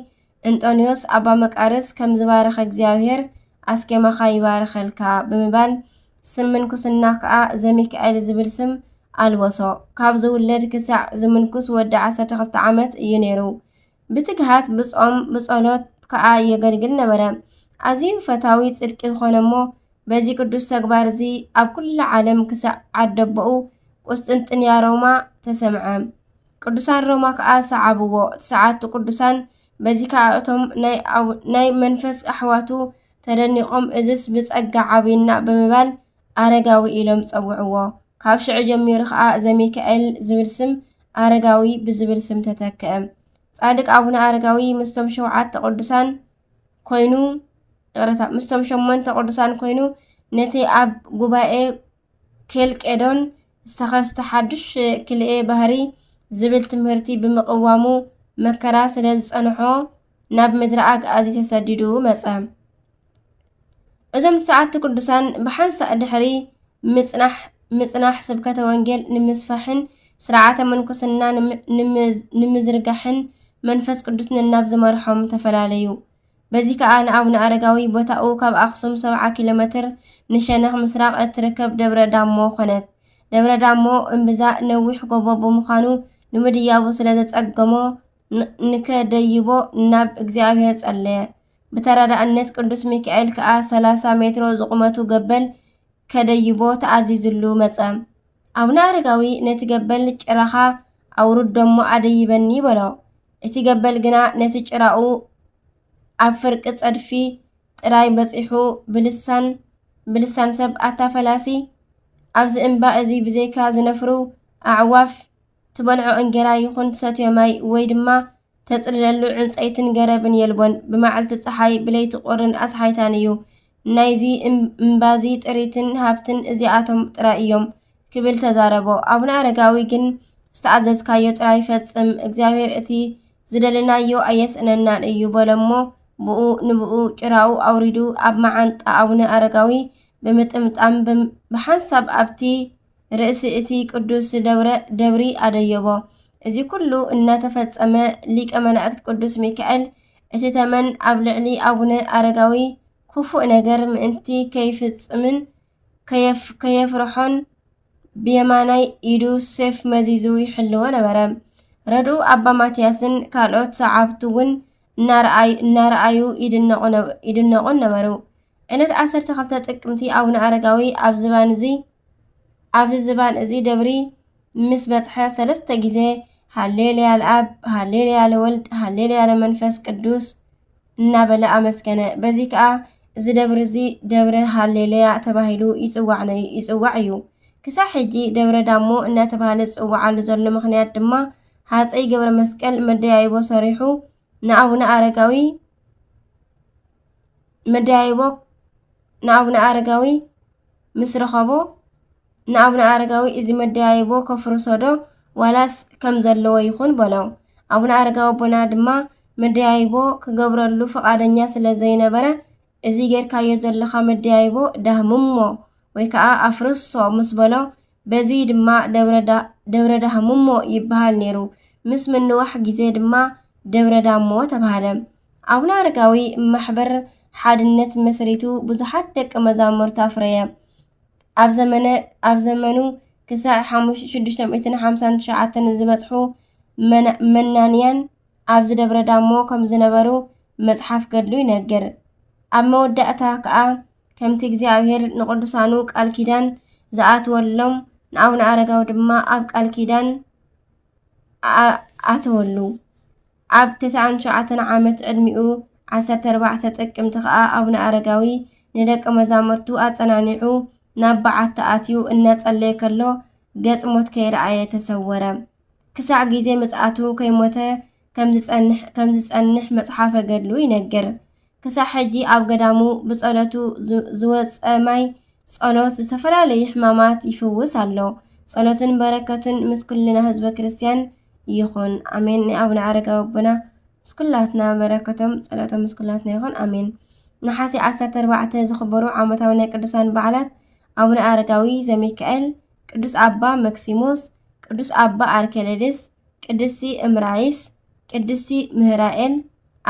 እንጦንዮስ ኣባ መቃርስ ከም ዝባረኸ እግዚኣብሔር ኣስኬማኻ ይባርኸልካ ብምባል ስም ምንኩስና ከኣ ዘሚካኤል ዝብል ስም ኣልበሶ። ካብ ዝውለድ ክሳዕ ዝምንኩስ ወዲ ዓሰርተ ክልተ ዓመት እዩ ነይሩ። ብትግሃት ብጾም ብጸሎት ከኣ የገልግል ነበረ። ኣዝዩ ፈታዊ ጽድቂ ዝኾነ እሞ በዚ ቅዱስ ተግባር እዚ ኣብ ኩላ ዓለም ክሳዕ ዓደቦኡ ቁስጥንጥንያ ሮማ ተሰምዐ። ቅዱሳን ሮማ ከኣ ሰዓብዎ። ትስዓቱ ቅዱሳን በዚ ከኣ እቶም ናይ ኣው- ናይ መንፈስ ኣሕዋቱ ተደኒቖም እዝስ ብጸጋ ዓብይና ብምባል ኣረጋዊ ኢሎም ጸውዕዎ። ካብ ሽዑ ጀሚሩ ከኣ ዘሚካኤል ዝብል ስም ኣረጋዊ ብዝብል ስም ተተክአ። ጻድቅ ኣቡነ ኣረጋዊ ምስቶም ሸውዓተ ቅዱሳን ኮይኑ ይቕረታ ምስቶም ሸሞንተ ቅዱሳን ኮይኑ ነቲ ኣብ ጉባኤ ኬልቄዶን ዝተኸስተ ሓዱሽ ክልኤ ባህሪ ዝብል ትምህርቲ ብምቕዋሙ መከራ ስለ ዝጸንሖ ናብ ምድሪ ኣግኣዚ ተሰዲዱ መጸ። እዞም ትስዓቱ ቅዱሳን ብሓንሳእ ድሕሪ ምጽናሕ ምጽናሕ ስብከተ ወንጌል ንምስፋሕን ስርዓተ ምንኩስና ንምዝርጋሕን መንፈስ ቅዱስ ነናብ ዝመርሖም ተፈላለዩ። በዚ ከኣ ንኣቡነ ኣረጋዊ ቦታኡ ካብ ኣኽሱም ሰብዓ ኪሎ ሜትር ንሸነኽ ምስራቕ እትርከብ ደብረ ዳሞ ኾነት። ደብረ ዳሞ እምብዛ ነዊሕ ጎቦ ብምዃኑ ንምድያቡ ስለ ዘጸገሞ ንከደይቦ ናብ እግዚኣብሔር ጸለየ። ብተረዳእነት ቅዱስ ሚካኤል ከኣ ሰላሳ ሜትሮ ዝቑመቱ ገበል ከደይቦ ተኣዚዝሉ መጸ። ኣቡነ ኣረጋዊ ነቲ ገበል ጭራኻ ኣውርዶሞ ኣደይበኒ በሎ። እቲ ገበል ግና ነቲ ጭራኡ ኣብ ፍርቂ ጸድፊ ጥራይ በጺሑ ብልሳን ብልሳን ሰብ ኣታ ፈላሲ ኣብዚ እምባ እዚ ብዘይካ ዝነፍሩ ኣዕዋፍ ትበልዖ እንጌራ ይኹን ትሰትዮ ማይ ወይ ድማ ተጽልለሉ ዕንጸይትን ገረብን የልቦን። ብመዓልቲ ጸሓይ ብለይቲ ቁርን ኣስሓይታን እዩ። ናይዚ እምባዚ ጥሪትን ሃብትን እዚኣቶም ጥራይ እዮም ክብል ተዛረቦ። ኣቡነ ኣረጋዊ ግን ዝተኣዘዝካዮ ጥራይ ፈጽም፣ እግዚኣብሔር እቲ ዝደለናዮ ኣየስእነናን እዩ በሎሞ ብኡ ንብኡ ጭራኡ ኣውሪዱ ኣብ መዓንጣ ኣቡነ ኣረጋዊ ብምጥምጣም ብሓንሳብ ኣብቲ ርእሲ እቲ ቅዱስ ደብረ ደብሪ ኣደየቦ። እዚ ኩሉ እናተፈጸመ ሊቀ መላእክት ቅዱስ ሚካኤል እቲ ተመን ኣብ ልዕሊ ኣቡነ ኣረጋዊ ክፉእ ነገር ምእንቲ ከይፍጽምን ከየፍርሖን ብየማናይ ኢዱ ሴፍ መዚዙ ይሕልዎ ነበረ። ረድኡ ኣባ ማትያስን ካልኦት ሰዓብቱ እውን እናረኣዩ ይድነቑን ነበሩ። ዕለት ዓሰርተ ክልተ ጥቅምቲ ኣቡነ ኣረጋዊ ኣብ ዝባን እዚ ኣብዚ ዝባን እዚ ደብሪ ምስ በጽሐ ሰለስተ ግዜ ሃሌሉያ ለኣብ፣ ሃሌሉያ ለወልድ፣ ሃሌሉያ ለመንፈስ ቅዱስ እናበለ ኣመስገነ። በዚ ከኣ እዚ ደብሪ እዚ ደብረ ሃሌሉያ ተባሂሉ ይጽዋዕ ነይ- ይጽዋዕ እዩ። ክሳዕ ሕጂ ደብረ ዳሞ እናተባህለ ዝጽዋዓሉ ዘሎ ምኽንያት ድማ ሃጸይ ገብረ መስቀል መደያይቦ ሰሪሑ ንኣቡነ ኣረጋዊ መደያይቦ ንኣቡነ ኣረጋዊ ምስ ረኸቦ፣ ንኣቡነ ኣረጋዊ፣ "እዚ መደያይቦ ከፍርሶ ዶ ዋላስ ከም ዘለዎ ይኹን?" በሎ። ኣቡነ ኣረጋዊ ኣቦና ድማ መደያይቦ ክገብረሉ ፍቓደኛ ስለ ዘይነበረ፣ "እዚ ጌርካዮ ዘለኻ መደያይቦ ዳህምሞ ወይ ከዓ ኣፍርሶ" ምስ በሎ፣ በዚ ድማ ደብረ ዳ-፣ ደብረ ዳህምሞ ይበሃል ነይሩ። ምስ ምንዋሕ ግዜ ድማ ደብረ ዳሞ ተባህለ። ኣቡነ ኣረጋዊ ማሕበር ሓድነት መስሪቱ ብዙሓት ደቂ መዛሙርት ኣፍረየ። ኣብ ዘመነ-፣ ኣብ ዘመኑ ክሳዕ ሓሙሽ-፣ ሽዱሽተ ሚእትን ሓምሳን ትሽዓተን ዝበጽሑ መና-፣ መናንያን ኣብዚ ደብረ ዳሞ ከም ዝነበሩ መጽሓፍ ገድሉ ይነግር። ኣብ መወዳእታ ከኣ ከምቲ እግዚኣብሔር ንቅዱሳኑ ቃል ኪዳን ዝኣትወሎም፣ ንኣቡነ ኣረጋዊ ድማ ኣብ ቃል ኪዳን ኣ-፣ ኣተወሉ። ኣብ ተስዓን ትሽዓተን ዓመት ዕድሚኡ፣ ዓሰርተ ኣርባዕተ ጥቅምቲ ከኣ ኣቡነ ኣረጋዊ ንደቂ መዛሙርቱ ኣጸናኒዑ ናብ በዓቲ ኣትዩ እናጸለየ ከሎ፣ ገጽ ሞት ከይረኣየ ተሰወረ። ክሳዕ ግዜ ምጽኣቱ ከይሞተ ከም ዝጸንሕ፣ ከም ዝጸንሕ መጽሓፈ ገድሉ ይነግር። ክሳዕ ሕጂ ኣብ ገዳሙ ብጸሎቱ ዝ-፣ ዝወጸ ማይ ጸሎት ዝተፈላለዩ ሕማማት ይፍውስ ኣሎ። ጸሎትን በረከቱን ምስ ኩልና ህዝበ ክርስቲያን ይኹን። ኣሜን። ናይ ኣቡነ ኣረጋዊ ኣቦና ምስ ኩላትና በረከቶም ጸሎቶም ምስ ኩላትና ይኹን። ኣሜን። ነሓሴ ዓሰርተ ኣርባዕተ ዝኽበሩ ዓመታዊ ናይ ቅዱሳን በዓላት ኣቡነ ኣረጋዊ ዘሚካኤል፣ ቅዱስ ኣባ መክሲሞስ፣ ቅዱስ ኣባ ኣርኬሌድስ፣ ቅድስቲ እምራይስ፣ ቅድስቲ ምህራኤል፣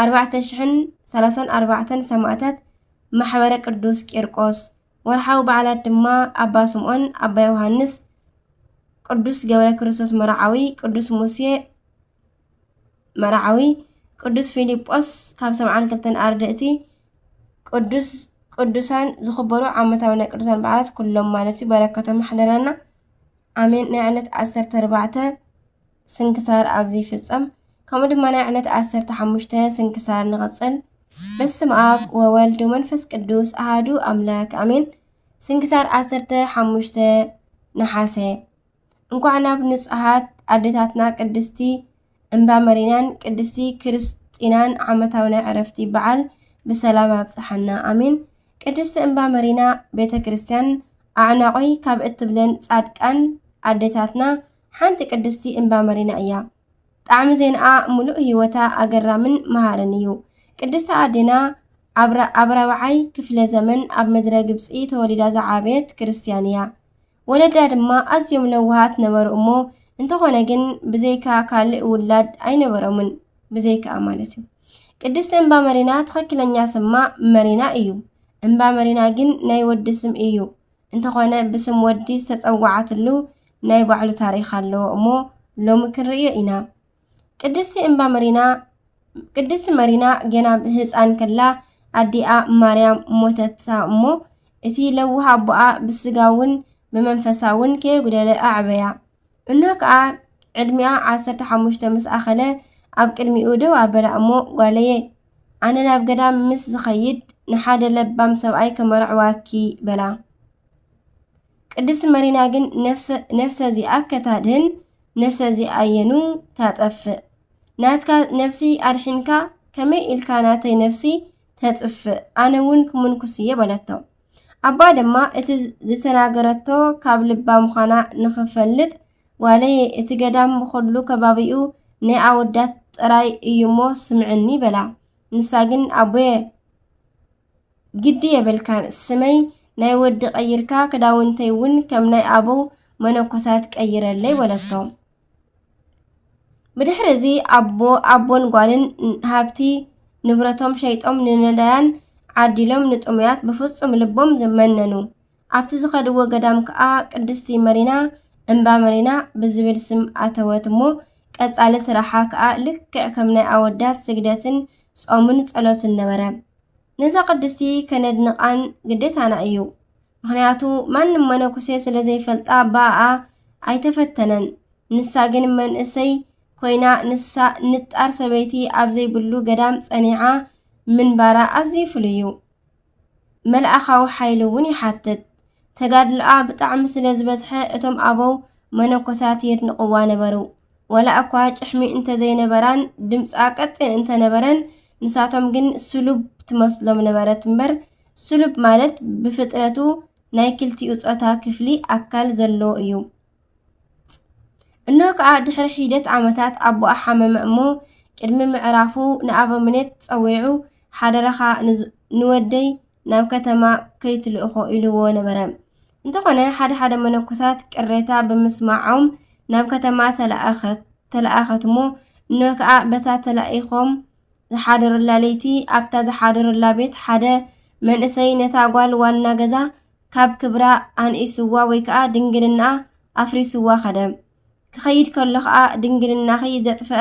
ኣርባዕተ ሽሕን ሰላሳን ኣርባዕተን ሰማእታት ማሕበረ ቅዱስ ቂርቆስ። ወርሓዊ በዓላት ድማ ኣባ ስምዖን፣ ኣባ ዮሃንስ፣ ቅዱስ ገብረ ክርስቶስ መርዓዊ፣ ቅዱስ ሙሴ መርዓዊ፣ ቅዱስ ፊልጶስ ካብ ሰብዓን ክልተን ኣርድእቲ፣ ቅዱስ፣ ቅዱሳን ዝኽበሩ ዓመታዊ ናይ ቅዱሳን በዓላት ኩሎም ማለት እዩ። በረከቶም ይሕደረና። ኣሜን። ናይ ዕለት ዓሰርተ ኣርባዕተ ስንክሳር ኣብዚ ይፍጸም። ከምኡ ድማ ናይ ዕለት ዓሰርተ ሓሙሽተ ስንክሳር ንቐጽል። በስመ ኣብ ወወልድ ወመንፈስ ቅዱስ ኣሃዱ ኣምላክ ኣሜን። ስንክሳር ዓሰርተ ሓሙሽተ ነሓሰ። እንኳዕ ናብ ንጹሃት ኣዴታትና ቅድስቲ እምባ መሪናን ቅድስቲ ክርስጢናን ዓመታዊ ናይ ዕረፍቲ በዓል ብሰላም ኣብጽሓና። ኣሜን። ቅድስቲ እምባ መሪና ቤተ ክርስቲያን ኣዕናቖይ ካብ እትብለን ጻድቃን ኣዴታትና ሓንቲ ቅድስቲ እምባ መሪና እያ። ጣዕሚ ዜንኣ ምሉእ ህይወታ ኣገራምን መሃርን እዩ። ቅድስቲ ኣዴና ኣብ ራ-፣ ኣብ ራብዓይ ክፍለ ዘመን ኣብ ምድረ ግብጺ ተወሊዳ ዝዓበየት ክርስቲያን እያ። ወለዳ ድማ ኣዝዮም ለዋሃት ነበሩ እሞ፣ እንተኾነ ግን ብዘይካ ካልእ ውላድ ኣይነበሮምን። ብዘይካ ማለት እዩ። ቅድስቲ እምባ መሪና ትኽክለኛ ስማ መሪና እዩ። እምባ መሪና ግን ናይ ወዲ ስም እዩ። እንተኾነ ብስም ወዲ ዝተጸዋዓትሉ ናይ ባዕሉ ታሪኽ ኣለዎ እሞ፣ ሎሚ ክንርእዮ ኢና። ቅድስቲ እምባ መሪና፣ ቅድስቲ መሪና ገና ህፃን ከላ ኣዲኣ ማርያም ሞተታ እሞ፣ እቲ ለዋህ ኣቦኣ ብስጋ እውን ብመንፈሳ እውን ከየጉደለ ኣዕበያ። እንሆ ከኣ ዕድሚኣ ዓሰርተ ሓሙሽተ ምስ ኣኸለ፣ ኣብ ቅድሚኡ ደው ኣበላ እሞ፣ "ጓለየ፣ ኣነ ናብ ገዳም ምስ ዝኸይድ ንሓደ ለባም ሰብኣይ ከመርዕዋኪ" በላ። ቅድስቲ መሪና ግን፣ "ነፍሰ-፣ ነፍሰ እዚኣ ከታድህን፣ ነፍሰ እዚኣ የኑ ታጠፍእ? ናትካ ነፍሲ ኣድሒንካ፣ ከመይ ኢልካ ናተይ ነፍሲ ተጥፍእ? ኣነ እውን ክምንኩስ እየ" በለቶ። ኣባ ድማ እቲ ዝተናገረቶ ካብ ልባ ምዃና ንኽፈልጥ፣ "ጓለየ፣ እቲ ገዳም ብኹሉ ከባቢኡ ናይ ኣወዳት ጥራይ እዩ እሞ ስምዕኒ" በላ። ንሳ ግን፣ "ኣቦየ፣ ግዲ የብልካን፣ ስመይ ናይ ወዲ ቀይርካ፣ ክዳውንተይ እውን ከም ናይ ኣበው መነኮሳት ቀይረለይ" በለቶ። ብድሕሪ እዚ ኣቦ-፣ ኣቦን ጓልን ሃብቲ ንብረቶም ሸይጦም ንነዳያን ዓዲሎም ንጥሙያት ብፍጹም ልቦም መነኑ። ኣብቲ ዝኸድዎ ገዳም ከኣ ቅድስቲ መሪና እምባ መሪና ብዝብል ስም ኣተወት እሞ፣ ቀጻሊ ስራሓ ከኣ ልክዕ ከም ናይ ኣወዳት ስግደትን ጾምን ጸሎትን ነበረ። ነዛ ቅድስቲ ከነድንቓን ግዴታና እዩ። ምኽንያቱ ማንም መነኩሴ ስለ ዘይፈልጣ ብኣኣ ኣይተፈተነን። ንሳ ግን መንእሰይ ኮይና፣ ንሳ ንጣር ሰበይቲ ኣብ ዘይብሉ ገዳም ጸኒዓ ምንባራ ኣዝዩ ፍሉይ እዩ። መልኣኻዊ ሓይሊ እውን ይሓትት። ተጋድሎኣ ብጣዕሚ ስለ ዝበዝሐ፣ እቶም ኣበው መነኮሳት የድንቕዋ ነበሩ። ዋላ እኳ ጭሕሚ እንተዘይነበራን ድምጻ ቀጢን እንተነበረን፣ ንሳቶም ግን ስሉብ ትመስሎም ነበረት እምበር፣ ስሉብ ማለት ብፍጥረቱ ናይ ክልቲኡ ጾታ ክፍሊ ኣካል ዘለዎ እዩ። እንሆ ከኣ ድሕሪ ሒደት ዓመታት ኣቦኣ ሓመመ እሞ፣ ቅድሚ ምዕራፉ ንኣበምኔት ጸዊዑ፣ "ሓደራኻ ንዝ-፣ ንወደይ ናብ ከተማ ከይትልእኾ" ኢልዎ ነበረ። እንተኾነ፣ ሓደ ሓደ መነኮሳት ቅሬታ ብምስማዖም ናብ ከተማ ተለኣኸት፣ ተለኣኸት እሞ፣ እንሆ ከኣ በታ ተላኢኾም ዝሓደሩላ ለይቲ፣ ኣብታ ዝሓደሩላ ቤት ሓደ መንእሰይ ነታ ጓል ዋና ገዛ ካብ ክብራ ኣንኢስዋ ወይ ከኣ ድንግልናኣ ኣፍሪስዋ ከደ። ክኸይድ ከሎ ከኣ፣ "ድንግልናኺ ዘጥፍአ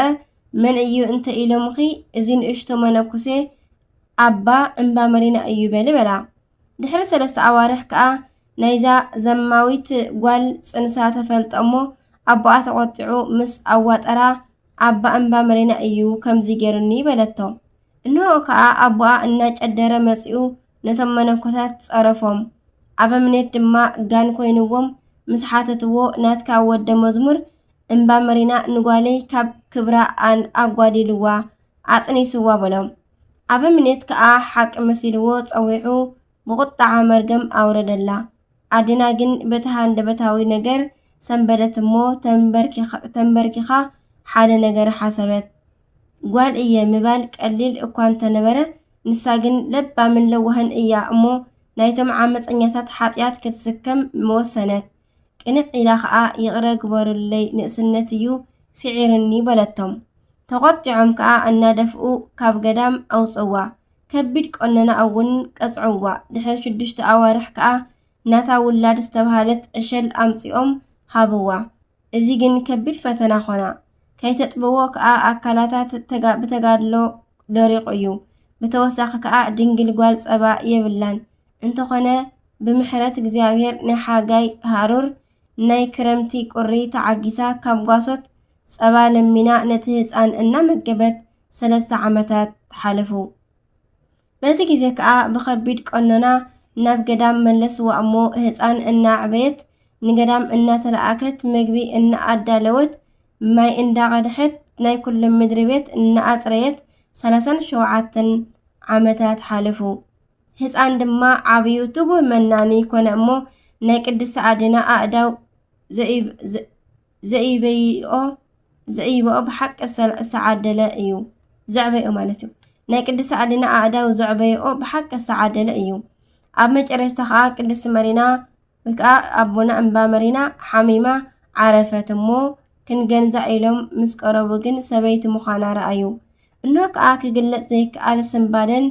መን እዩ እንተ ኢሎምኺ፣ እዚ ንእሽቶ መነኩሴ ኣባ እምባ መሪና እዩ በሊ" በላ። ድሕሪ ሰለስተ ኣዋርሕ ከኣ ናይዛ ዘማዊት ጓል ጽንሳ ተፈልጠ እሞ፣ ኣቦኣ ተቖጢዑ ምስ ኣዋጠራ፣ "ኣባ እምባ መሪና እዩ ከምዚ ገይሩኒ" በለቶ። እንሆ ከኣ ኣቦኣ እናጨደረ መጺኡ ነቶም መነኮሳት ጸረፎም። ኣበምኔት ድማ ጋን ኮይንዎም ምስ ሓተትዎ፣ "ናትካ ወደ መዝሙር እምባ መሪና ንጓለይ ካብ ክብራ ኣን-፣ ኣጓዲልዋ፣ ኣጥኒስዋ" በሎም። ኣበምኔት ከኣ ሓቂ መሲልዎ ጸዊዑ ብቑጥዓ መርገም ኣውረደላ። ኣዴና ግን በቲ ሃንደበታዊ ነገር ሰንበደት እሞ፣ ተንበርኪኻ፣ ተንበርኪኻ ሓደ ነገር ሓሰበት። ጓል እየ ምባል ቀሊል እኳ እንተነበረ፣ ንሳ ግን ለባምን ለዋህን እያ እሞ፣ ናይቶም ዓመጸኛታት ሓጢኣት ክትስከም ምወሰነት። ቅንዕ ኢላ ኸኣ፣ "ይቕረ ግበሩለይ፣ ንእስነት እዩ ስዒርኒ" በለቶም። ተቖጢዖም ከኣ እናደፍኡ ካብ ገዳም ኣውጽእዋ። ከቢድ ቆነና እውን ቀጽዕዋ። ድሕሪ ሽዱሽተ ኣዋርሕ ከኣ ናታ ውላድ ዝተባህለት ዕሸል ኣምጺኦም ሃብዋ። እዚ ግን ከቢድ ፈተና ኾና። ከይተጥብዎ ከኣ ኣካላታ ተጋ-፣ ብተጋድሎ ደሪቑ እዩ። ብተወሳኺ ከኣ ድንግል ጓል ጸባ የብላን። እንተኾነ ብምሕረት እግዚኣብሔር ናይ ሓጋይ ሃሩር፣ ናይ ክረምቲ ቁሪ ተዓጊሳ ካብ ጓሶት ጸባ ለሚና ነቲ ህጻን እናመገበት ሰለስተ ዓመታት ሓለፉ። በዚ ግዜ ከኣ ብኸቢድ ቀኖና ናብ ገዳም መለስዋ እሞ፣ ህጻን እናዕበየት ንገዳም እናተለኣከት፣ መግቢ እናኣዳለወት፣ ማይ እንዳቐድሐት፣ ናይ ኩሎም ምድሪ ቤት እናኣጽረየት ሰላሳን ሸውዓተን ዓመታት ሓለፉ። ህጻን ድማ ዓብዩ ትጉህ መናኒ ኮነ እሞ፣ ናይ ቅድስቲ ኣዴና ኣእዳው ዘኢብ-፣ ዘ-፣ ዘኢበይኦ፣ ዘኢበኦ ብሓቂ ዝተል-፣ ዝተዓደለ እዩ። ዘዕበይኦ ማለት እዩ። ናይ ቅድስቲ ኣዴና ኣእዳው ዘዕበይኦ ብሓቂ ዝተዓደለ እዩ። ኣብ መጨረሽታ ኸኣ ቅድስቲ መሪና ወይ ከኣ ኣቦና እምባ መሪና ሓሚማ ዓረፈት እሞ፣ ክንገንዛ ኢሎም ምስ ቀረቡ ግን ሰበይቲ ምዃና ረኣዩ። እንሆ ከኣ ክግለጽ ዘይከኣል ስንባደን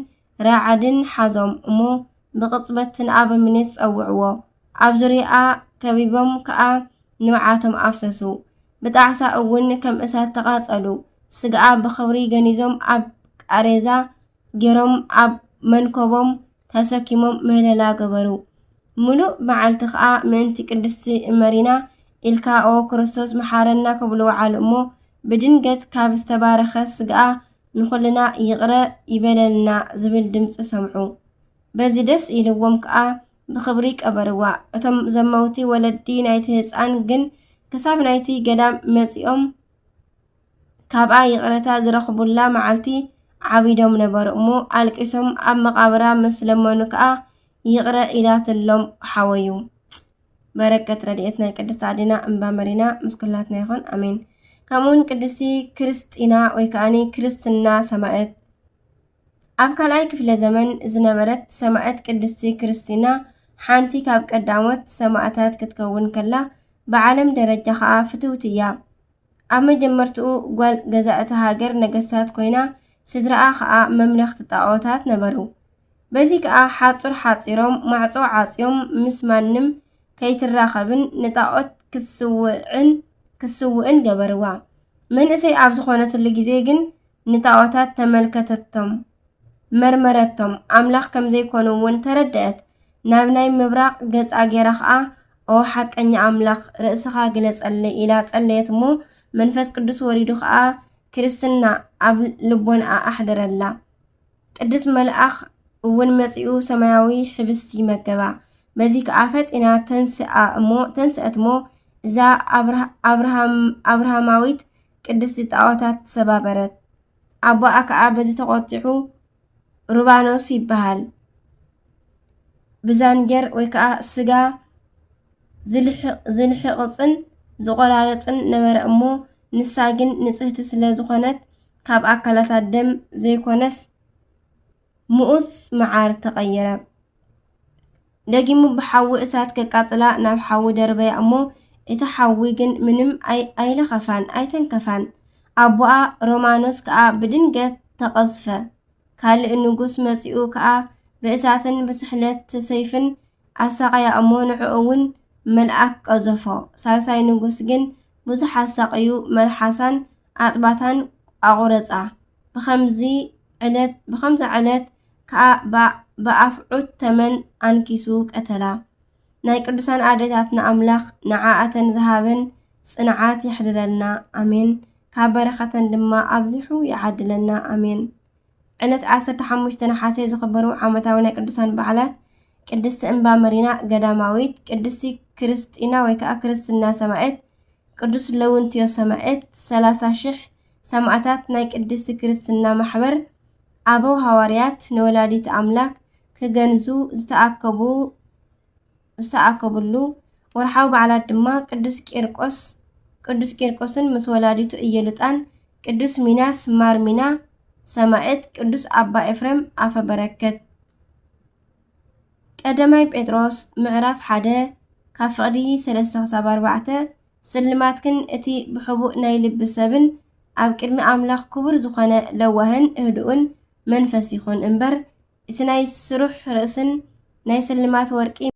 ራዕድን ሓዞም እሞ፣ ብቕጽበት ንኣበምኔት ጸውዕዎ። ኣብ ዙርያኣ ከቢቦም ከኣ ንብዓቶም ኣፍሰሱ። ብጣዕሳ እውን ከም እሳት ተቓጸሉ። ስጋኣ ብኽብሪ ገኒዞም ኣብ ቃሬዛ ገይሮም ኣብ መንኮቦም ተሰኪሞም ምህለላ ገበሩ። ምሉእ መዓልቲ ኸኣ ምእንቲ ቅድስቲ መሪና ኢልካ ኦ ክርስቶስ መሓረና ክብሉ ወዓሉ እሞ፣ ብድንገት ካብ ዝተባረኸ ስጋኣ ንኹልና ይቕረ ይበለልና ዝብል ድምጺ ሰምዑ። በዚ ደስ ኢልዎም ከኣ ብኽብሪ ቀበርዋ። እቶም ዘማውቲ ወለዲ ናይቲ ህጻን ግን ክሳብ ናይቲ ገዳም መጺኦም ካብኣ ይቕረታ ዝረኽቡላ መዓልቲ ዓቢዶም ነበሩ እሞ፣ ኣልቂሶም ኣብ መቓብራ ምስ ለመኑ ከኣ ይቕረ ኢላትሎም ሓወዩ። በረከት ረድኤት ናይ ቅድስት ኣዴና እምባ መሪና ምስ ኩላትና ይኹን። ኣሜን። ከምኡውን ቅድስቲ ክርስጢና ወይ ከኣኒ ክርስትና ሰማዕት። ኣብ ካልኣይ ክፍለ ዘመን ዝነበረት ሰማዕት ቅድስቲ ክርስቲና ሓንቲ ካብ ቀዳሞት ሰማዕታት ክትከውን ከላ፣ ብዓለም ደረጃ ኸኣ ፍትውቲ እያ። ኣብ መጀመርትኡ ጓል ገዛእቲ ሃገር ነገስታት ኮይና፣ ስድራኣ ኸኣ መምለኽቲ ጣኦታት ነበሩ። በዚ ከኣ ሓጹር ሓጺሮም፣ ማዕጾ ዓጽዮም፣ ምስ ማንም ከይትራኸብን ንጣኦት ክትስውዕን፣ ክትስውእን ገበርዋ። መንእሰይ ኣብ ዝኾነትሉ ግዜ ግን ንጣኦታት ተመልከተቶም፣ መርመረቶም፣ ኣምላኽ ከም ዘይኮኑ እውን ተረድአት። ናብ ናይ ምብራቕ ገጻ ገይራ ኸኣ፣ "ኦ ሓቀኛ ኣምላኽ፣ ርእስኻ ግለጸለይ" ኢላ ጸለየት እሞ፣ መንፈስ ቅዱስ ወሪዱ ኸኣ ክርስትና ኣብ ልቦናኣ ኣሕደረላ። ቅዱስ መልኣኽ እውን መጺኡ ሰማያዊ ሕብስቲ መገባ። በዚ ከኣ ፈጢና ተንስኣ እሞ፣ ተንስአት እሞ፣ እዛ ኣብርሃ-፣ ኣብርሃም-፣ ኣብርሃማዊት ቅድስቲ ጣኦታት ሰባበረት። ኣቦኣ ከኣ በዚ ተቖጢዑ ሩባኖስ ይበሃል። ብዛንጀር ወይ ከዓ ስጋ ዝልሕቕፅን ዝቆራረፅን ነበረ እሞ፣ ንሳ ግን ንፅህቲ ስለ ዝኾነት ካብ ኣካላታ ደም ዘይኮነስ ምኡዝ መዓር ተቐየረ። ደጊሙ ብሓዊ እሳት ከቃጽላ ናብ ሓዊ ደርበያ እሞ፣ እቲ ሓዊ ግን ምንም ኣይለኸፋን ኣይተንከፋን። ኣቦኣ ሮማኖስ ከኣ ብድንገት ተቐዝፈ። ካልእ ንጉስ መጺኡ ከኣ ብእሳትን ብስሕለት ሰይፍን ኣሳቐያ እሞ፣ ንዕኡ እውን መልኣክ ቀዘፎ። ሳልሳይ ንጉስ ግን ብዙሕ ኣሳቐዩ፣ መልሓሳን ኣጥባታን ኣቑረጻ። ብኸምዚ ዕለት ብኸምዚ ዕለት ከኣ ብኣፍዑት ተመን ኣንኪሱ ቀተላ። ናይ ቅዱሳን ኣዴታትና ኣምላኽ ንዓኣተን ዝሃበን ጽንዓት ያሕድረልና። ኣሜን። ካብ በረኸተን ድማ ኣብዚሑ ይዓድለና። ኣሜን። ዕለት ዓሰርተ ሓሙሽተ ነሓሴ ዝኽበሩ ዓመታዊ ናይ ቅዱሳን በዓላት ቅድስቲ እምባ መሪና ገዳማዊት፣ ቅድስቲ ክርስጢና ወይ ከዓ ክርስትና ሰማዕት፣ ቅዱስ ለውንቲዮስ ሰማዕት፣ ሰላሳ ሽሕ ሰማዕታት ናይ ቅድስቲ ክርስትና ማሕበር ኣበው ሃዋርያት ንወላዲት ኣምላክ ክገንዙ ዝተኣከቡ ዝተኣከብሉ ወርሓዊ በዓላት ድማ ቅዱስ ቂርቆስ ቅዱስ ቂርቆስን ምስ ወላዲቱ እየሉጣን፣ ቅዱስ ሚናስ ማር ሚና ሰማዕት፣ ቅዱስ ኣባ ኤፍሬም ኣፈ በረከት። ቀዳማይ ጴጥሮስ ምዕራፍ ሓደ ካብ ፍቕዲ ሰለስተ ክሳብ ኣርባዕተ። ስልማትክን እቲ ብሕቡእ ናይ ልቢ ሰብን ኣብ ቅድሚ ኣምላኽ ክቡር ዝኾነ ለዋህን ህዱእን መንፈስ ይኹን እምበር፣ እቲ ናይ ስሩሕ ርእስን ናይ ስልማት ወርቂ